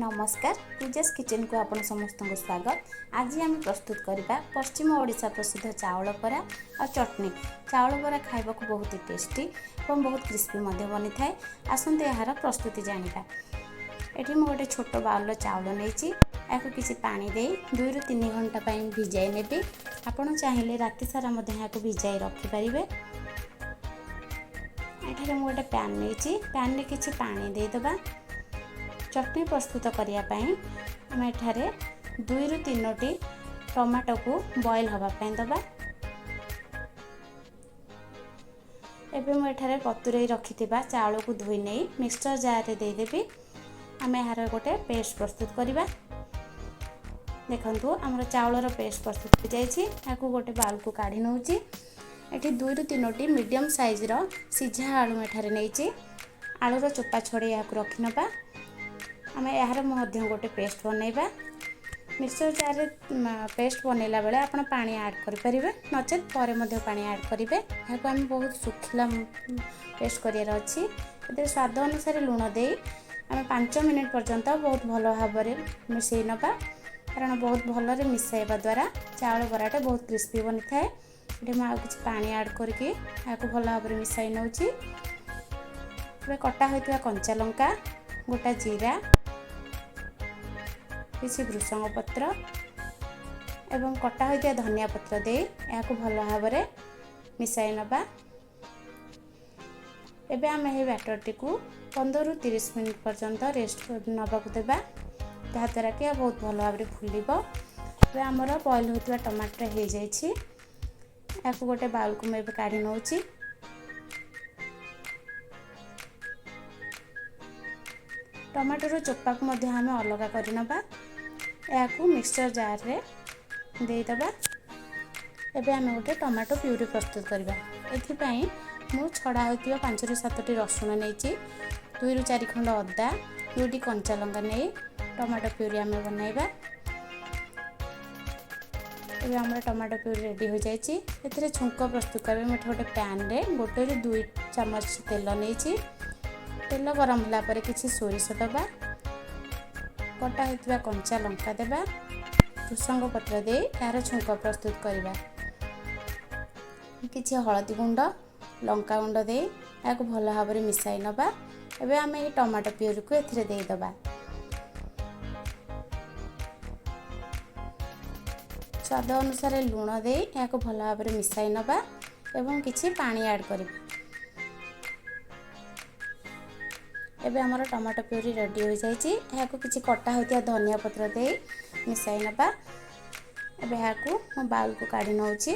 ନମସ୍କାର, ପୂଜାସ୍ କିଚେନ୍କୁ ଆପଣ ସମସ୍ତଙ୍କୁ ସ୍ୱାଗତ। ଆଜି ଆମେ ପ୍ରସ୍ତୁତ କରିବା ପଶ୍ଚିମ ଓଡ଼ିଶା ପ୍ରସିଦ୍ଧ ଚାଉଳ ବରା ଆଉ ଚଟଣି। ଚାଉଳ ବରା ଖାଇବାକୁ ବହୁତ ଟେଷ୍ଟି ଏବଂ ବହୁତ କ୍ରିସ୍ପି ମଧ୍ୟ ବନିଥାଏ। ଆସନ୍ତୁ, ଏହାର ପ୍ରସ୍ତୁତି ଜାଣିବା। ଏଠି ମୁଁ ଗୋଟେ ଛୋଟ ବାଉଲର ଚାଉଳ ନେଇଛି। ଏହାକୁ କିଛି ପାଣି ଦେଇ 2ରୁ 3 ଘଣ୍ଟା ପାଇଁ ଭିଜାଇ ନେବି। ଆପଣ ଚାହିଁଲେ ରାତି ସାରା ମଧ୍ୟ ଏହାକୁ ଭିଜାଇ ରଖିପାରିବେ। ଏଠାରେ ମୁଁ ଗୋଟେ ପ୍ୟାନ୍ ନେଇଛି। ପ୍ୟାନ୍ରେ କିଛି ପାଣି ଦେଇଦେବା। ଚଟଣି ପ୍ରସ୍ତୁତ କରିବା ପାଇଁ ଆମେ ଏଠାରେ 2ରୁ 3ଟି ଟମାଟୋକୁ ବଏଲ୍ ହେବା ପାଇଁ ଦେବା। ଏବେ ମୁଁ ଏଠାରେ ବତୁରେଇ ରଖିଥିବା ଚାଉଳକୁ ଧୋଇ ନେଇ ମିକ୍ସଚର ଜାର୍ରେ ଦେଇଦେବି। ଆମେ ଏହାର ଗୋଟେ ପେଷ୍ଟ ପ୍ରସ୍ତୁତ କରିବା। ଦେଖନ୍ତୁ, ଆମର ଚାଉଳର ପେଷ୍ଟ ପ୍ରସ୍ତୁତ ହୋଇଯାଇଛି। ଏହାକୁ ଗୋଟେ ବାଉଲକୁ କାଢ଼ି ନେଉଛି। ଏଠି 2ରୁ 3ଟି ମିଡ଼ିୟମ୍ ସାଇଜ୍ର ସିଝା ଆଳୁ ଏଠାରେ ନେଇଛି। ଆଳୁର ଚୋପା ଛଡ଼େଇ ଏହାକୁ ରଖିନେବା। ଆମେ ଏହାର ମଧ୍ୟ ଗୋଟେ ପେଷ୍ଟ ବନେଇବା। ମିକ୍ସଚର ଜାର୍ରେ ପେଷ୍ଟ ବନେଇଲା ବେଳେ ଆପଣ ପାଣି ଆଡ଼୍ କରିପାରିବେ, ନଚେତ୍ ପରେ ମଧ୍ୟ ପାଣି ଆଡ଼୍ କରିବେ। ଏହାକୁ ଆମେ ବହୁତ ଶୁଖିଲା ପେଷ୍ଟ କରିବାର ଅଛି। ଏଥିରେ ସ୍ୱାଦ ଅନୁସାରେ ଲୁଣ ଦେଇ ଆମେ 5 ମିନିଟ୍ ପର୍ଯ୍ୟନ୍ତ ବହୁତ ଭଲ ଭାବରେ ମିଶାଇ ନେବା, କାରଣ ବହୁତ ଭଲରେ ମିଶାଇବା ଦ୍ୱାରା ଚାଉଳ ବରାଟା ବହୁତ କ୍ରିସ୍ପି ବନିଥାଏ। ଏଠି ମୁଁ ଆଉ କିଛି ପାଣି ଆଡ଼୍ କରିକି ଏହାକୁ ଭଲ ଭାବରେ ମିଶାଇ ନେଉଛି। ଏବେ କଟା ହୋଇଥିବା କଞ୍ଚା ଲଙ୍କା, ଗୋଟା ଜିରା, କିଛି ଭୃସଙ୍ଗ ପତ୍ର ଏବଂ କଟା ହୋଇଥିବା ଧନିଆ ପତ୍ର ଦେଇ ଏହାକୁ ଭଲ ଭାବରେ ମିଶାଇ ନେବା। ଏବେ ଆମେ ଏହି ବ୍ୟାଟରଟିକୁ 15ରୁ 30 ମିନିଟ୍ ପର୍ଯ୍ୟନ୍ତ ରେଷ୍ଟ ନେବାକୁ ଦେବା, ଯାହାଦ୍ୱାରା କି ଏହା ବହୁତ ଭଲ ଭାବରେ ଫୁଲିବ। ଏବେ ଆମର ବଏଲ୍ ହୋଇଥିବା ଟମାଟୋ ହେଇଯାଇଛି। ଏହାକୁ ଗୋଟେ ବାଉଲକୁ ମୁଁ ଏବେ କାଢ଼ି ନେଉଛି। ଟମାଟୋର ଚୋପାକୁ ମଧ୍ୟ ଆମେ ଅଲଗା କରିନେବା। ଏହାକୁ ମିକ୍ସଚର ଜାର୍ରେ ଦେଇଦେବା। ଏବେ ଆମେ ଗୋଟେ ଟମାଟୋ ପ୍ୟୁରି ପ୍ରସ୍ତୁତ କରିବା। ଏଥିପାଇଁ ମୁଁ ଛଡ଼ା ହୋଇଥିବା 5ରୁ 7ଟି ରସୁଣ ନେଇଛି, 2ରୁ 4 ଖଣ୍ଡ ଅଦା, 2ଟି କଞ୍ଚା ଲଙ୍କା ନେଇ ଟମାଟୋ ପ୍ୟୁରି ଆମେ ବନାଇବା। ଏବେ ଆମର ଟମାଟୋ ପ୍ୟୁରି ରେଡ଼ି ହୋଇଯାଇଛି। ଏଥିରେ ଛୁଙ୍କ ପ୍ରସ୍ତୁତ କରିବା। ମୁଁ ଏଠି ଗୋଟେ ପ୍ୟାନ୍ରେ 1ରୁ 2 ଚାମଚ ତେଲ ନେଇଛି। ତେଲ ଗରମ ହେଲା ପରେ କିଛି ସୋରିଷ ଦେବା, କଟା ହୋଇଥିବା କଞ୍ଚା ଲଙ୍କା ଦେବା, ଭୃସଙ୍ଗ ପତ୍ର ଦେଇ ଏହାର ଛୁଙ୍କ ପ୍ରସ୍ତୁତ କରିବା। କିଛି ହଳଦୀ ଗୁଣ୍ଡ, ଲଙ୍କା ଗୁଣ୍ଡ ଦେଇ ଏହାକୁ ଭଲ ଭାବରେ ମିଶାଇ ନେବା। ଏବେ ଆମେ ଏହି ଟମାଟୋ ପ୍ୟୁରିକୁ ଏଥିରେ ଦେଇଦେବା। ସ୍ୱାଦ ଅନୁସାରେ ଲୁଣ ଦେଇ ଏହାକୁ ଭଲ ଭାବରେ ମିଶାଇ ନେବା ଏବଂ କିଛି ପାଣି ଆଡ଼୍ କରିବା। ଏବେ ଆମର ଟମାଟୋ ପ୍ୟୁରି ରେଡ଼ି ହୋଇଯାଇଛି। ଏହାକୁ କିଛି କଟା ହୋଇଥିବା ଧନିଆ ପତ୍ର ଦେଇ ମିଶାଇ ନେବା। ଏବେ ଏହାକୁ ମୁଁ ବାଉଲକୁ କାଢ଼ି ନେଉଛି।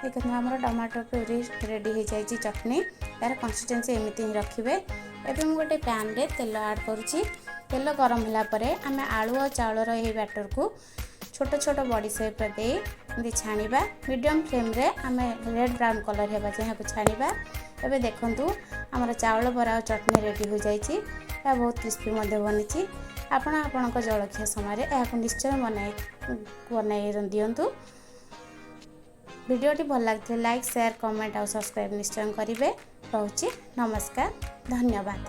ଦେଖନ୍ତୁ, ଆମର ଟମାଟୋ ପ୍ୟୁରି ରେଡ଼ି ହୋଇଯାଇଛି ଚଟଣି। ଏହାର କନସିଷ୍ଟେନ୍ସି ଏମିତି ହିଁ ରଖିବେ। ଏବେ ମୁଁ ଗୋଟେ ପ୍ୟାନ୍ରେ ତେଲ ଆଡ଼୍ କରୁଛି। ତେଲ ଗରମ ହେଲା ପରେ ଆମେ ଆଳୁ ଆଉ ଚାଉଳର ଏହି ବ୍ୟାଟରକୁ ଛୋଟ ଛୋଟ ବଡ଼ି ସେପ୍ର ଦେଇ ଏମିତି ଛାଣିବା। ମିଡ଼ିୟମ୍ ଫ୍ଲେମ୍ରେ ଆମେ ରେଡ଼୍ ବ୍ରାଉନ୍ କଲର୍ ହେବା ଯାଏଁ ଏହାକୁ ଛାଣିବା। ଏବେ ଦେଖନ୍ତୁ, ଆମର ଚାଉଳ ବରା ଆଉ ଚଟଣି ରେଡ଼ି ହୋଇଯାଇଛି। ଏହା ବହୁତ କ୍ରିସ୍ପି ମଧ୍ୟ ବନିଛି। ଆପଣ ଆପଣଙ୍କ ଜଳଖିଆ ସମୟରେ ଏହାକୁ ନିଶ୍ଚୟ ବନାଇ ବନାଇ ଦିଅନ୍ତୁ। ଭିଡ଼ିଓଟି ଭଲ ଲାଗିଥିଲେ ଲାଇକ୍, ସେୟାର, କମେଣ୍ଟ ଆଉ ସବସ୍କ୍ରାଇବ୍ ନିଶ୍ଚୟ କରିବେ। ରହୁଛି, ନମସ୍କାର, ଧନ୍ୟବାଦ।